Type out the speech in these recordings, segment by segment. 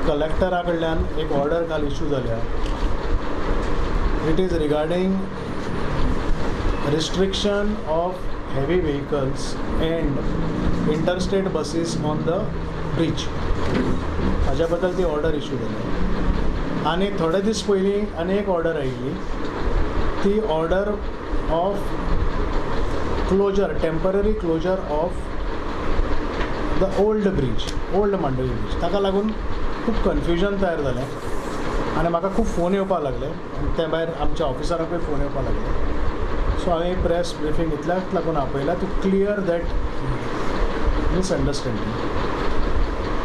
कलेक्टरा कडल्यान एक ऑर्डर काल इशू जाल्या. It is regarding restriction of heavy vehicles and interstate buses on the bridge. हाज्या बद्दल ती ऑर्डर इशू जाल्या आनी थोडे दीस पयलीं आनी एक ऑर्डर आयिल्ली. ती order of closure, temporary closure of the old bridge, old Mandovi bridge. ताका लागून खूब कन्फ्युजन तयार जालें आनी म्हाका खूब फोन येवपाक लागले आनी ते भायर आमच्या ऑफिसरांकूय फोन येवपाक लागले. सो हांवें प्रेस ब्रिफींग इतल्याच लागून आपयला टू क्लियर that misunderstanding.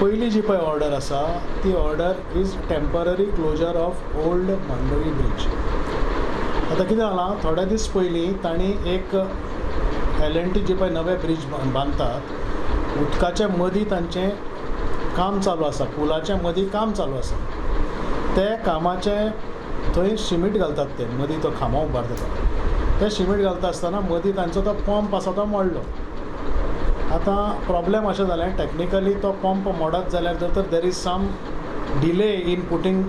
पयली जी पळय ऑर्डर आसा ती order is temporary closure of old Mandovi bridge. आतां कितें जालां, थोडे दीस पयलीं तांणी एक एल एन टी जी पळय नवे ब्रीज बांदतात, उदकाच्या मदीं तांचें काम चालू आसा, पुलाच्या मदीं काम चालू आसा. ते कामाचें थंय शिमीट घालतात, ते मदीं तो खांबो उबारतात. ते शिमीट घालता आसतना मदीं तांचो तो पंप आसा तो मोडलो. आतां प्रॉब्लेम अशें जालें, टॅक्निकली तो पंप मोडत जाल्यार जर तर there is some delay in putting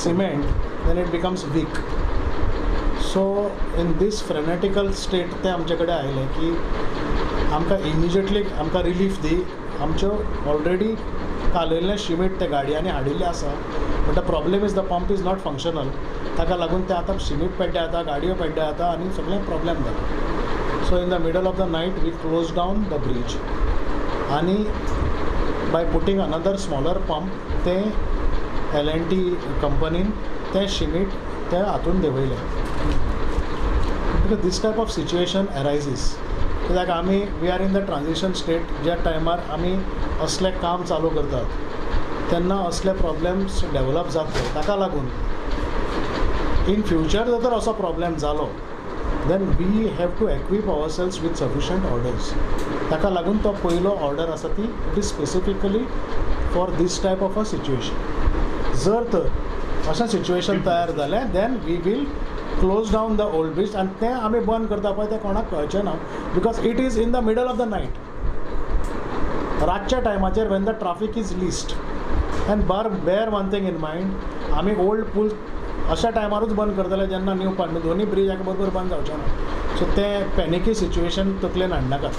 cement, then it becomes weak. So in this frenetical state ते आमचे कडेन आयले की आमकां इमिजिएटली आमकां रिलीफ दी. आमच्यो ऑलरेडी कालयल्लें शिमीट ते गाडयांनी हाडिल्लें आसा, but the problem is the pump is not functional. ताका लागून ते आतां शिमीट पेड्ड्यार जाता, गाडयो पेड्ड्यार जाता आनी सगळें प्रॉब्लेम जाता. So in the middle of the night we close down the bridge आनी by putting another smaller pump ते एल एन टी कंपनीन तें शिमीट ते हातून देंवयलें, because this type of situation arises. कित्याक आमी we are in the transition state. ज्या टायमार आमी असलें काम चालू करतात तेन्ना असले प्रॉब्लेम्स डेवलप जातले. ताका लागून इन फ्युचर जर तर असो प्रॉब्लेम जालो, then we have to equip ourselves with sufficient orders. ताका लागून तो पयलो ऑर्डर आसा ती it is specifically for this type of a situation. जर तर अशें सिच्युएशन तयार जालें, then we will close down the old bridge. आनी तें आमी बंद करता पळय तें कोणाक कळचें ना, because it is in the middle of the night, रातच्या टायमाचेर, when the traffic is least. And bar bear one thing in mind, आमी ओल्ड पूल अशा टायमारूच बंद करतले जेन्ना न्यू पार्ट, दोन्ही ब्रीज एका बरोबर बंद जावचे ना. सो तें पॅनिकी सिच्युएशन तकलेन हाडनाकात.